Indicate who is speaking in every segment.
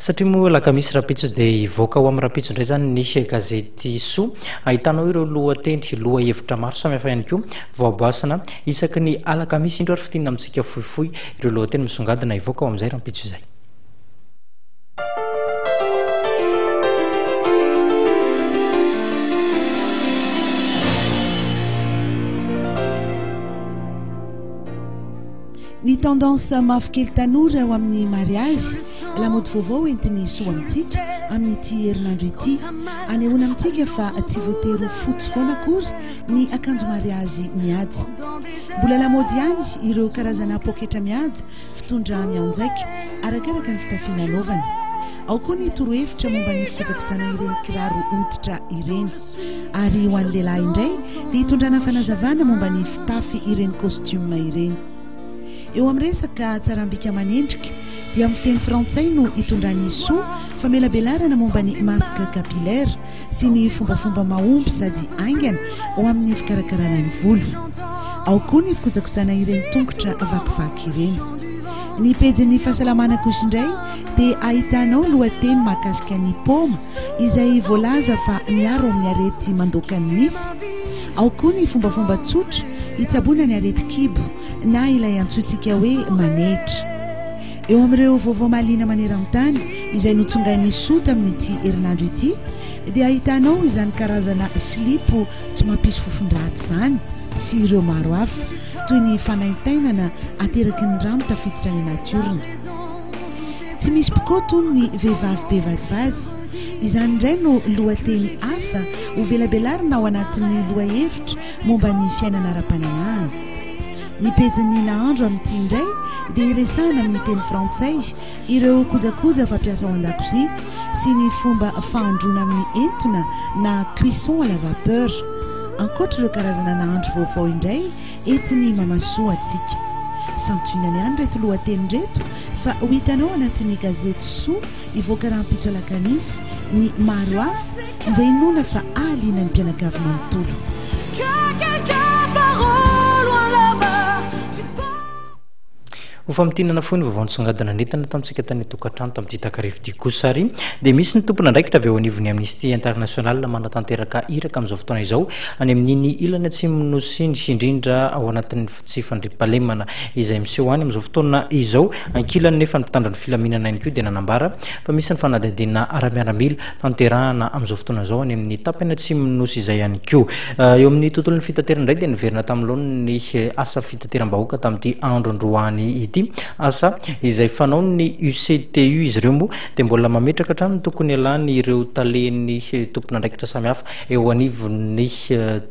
Speaker 1: Satria moa alakamisy rahampitso dia hivoaka ho amin'ny rahampitso indray izany ny gazety Soa. Ahitanao ireo lohateny, lohahevitra maro samihafa ihany koa voaboasana isaky ny alakamisy. Indro ary fintinina amintsika fohifohy ireo lohateny misongadina hivoaka ho amin'izay rahampitso izay.
Speaker 2: Ny tendance mavokely tanora ho amin'ny mariazy, lamaody vaovao entin'i Soa amintsika amin'ity herinandro ity. Anehoana amintsika fa tsy voatery ho fotsy foana akory ny akanjo mariazy mihaja. Mbola lamaody ihany ireo karazana poketra mihaja fitondra mianjaika arakaraka ny fitafiana anaovana. Ao koa ny torohevitra momba ny fikojakojana ireny kiraro hoditra ireny. Ary ho an'ny lehilahy indray dia hitondrana fanazavana momba ny fitafy ireny costume ireny. Eo amin'ny resaka hatsaram-bika aman'endrika dia amin'ny fiteny frantsay no hitondran'i Soa famelabelarana momba ny masque capillaire sy ny fombafomba mahomby sady haingana ho amin'ny fikarakarana ny volo. Ao koa ny fikojakojana ireny tongotra vakivaky ireny. Ny pejin'ny fahasalamana kosa indray dia ahitanao lohateny mahakasika ny paoma izay voalaza fa miaro amin'ny arety mandoaka ny nify. Ao koa ny fombafomba tsotra hitsaboana ny aretin-kibo na ilay antsointsika hoe manehitra. Eo amin'ireo vaovao mahaliana maneran-tany izay notsongain'i Soa tamin'ity herinandro ity dia ahitanao izany karazana silipo tsy mampisy fofon-dratsy izany sy ireo maro hafa toy ny fanaintainana ateraky ny rano tafiditra any anaty orona. Tsy misy mpikoty hono ny vehivavy be vazivazy. Izany indray no lohateny hafa ho velabelarina ao anatin'ny lohahevitra momba ny fiainana ara-pananahana. Ny pejin'ny nahandro amin'ity indray dia hiresahana amin'ny teny frantsay ireo kojakoja fampiasa ao an-dakozia sy ny fomba fahandroana amin'ny entona na cuisson à la vapeur. Ankoatra ireo karazana nahandro vaovao indray entin'i Mamasoa antsika. Santionany ihany ireto lohateny ireto fa ho hitanao anatin'ny gazety Soa hivoaka rahampitso alakamisy ny maro hafa izay inoana fa hahaliana ny mpianakavy manontolo.
Speaker 1: Ho famintinana fohy ny vaovao nisongadina nentina tamintsika tany an-tokantrano tamin'ity takariva ity kosa ary dia misy ny tompon'andraikitra avy eo anivon'ny Amnesty International manatanteraka iraka amin'izao fotoana izao any amin'iny ilany atsimon'ny Nosy iny indrindra ao anatin'ny tsy fandriampahalemana izay miseho any amin'izao fotoana izao. Ankilany nefa ny mpitandro ny filaminana ihany koa dia nanambara fa misy ny fanadihadiana ara-miaramila tanterahana amin'izao fotoana izao any amin'ny tapany atsimon'ny Nosy izay ihany koa. Eo amin'ny tontolon'ny fitaterana indray dia niverina tamin'ny laoniny ny asa fitateram-bahoaka tamin'ity andro androany ity. Asa izay fanaon'ny UCTU izy ireo moa dia mbola mametraka hatrany ny tokony hialan'ireo talen'ny tompon'andraikitra samihafa eo anivon'ny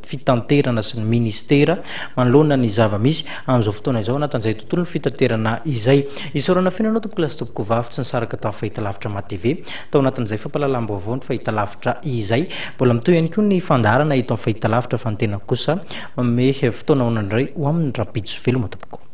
Speaker 1: fitanterana sy ny ministera manoloana ny zava-misy amin'izao fotoana izao anatin'izay tontolon'ny fitaterana izay. Isaorana feno anao tompokolahy sy tompokovavy tsy nisaraka tamin'ny fahitalavitra MATV tao anatin'izay fampahalalam-baovao ny fahitalavitra izay. Mbola mitohy ihany koa ny fandaharana eto amin'ny fahitalavitra fa ny tena kosa manome fotoana ho anao indray ho amin'ny rahampitso. Veloma tompoko.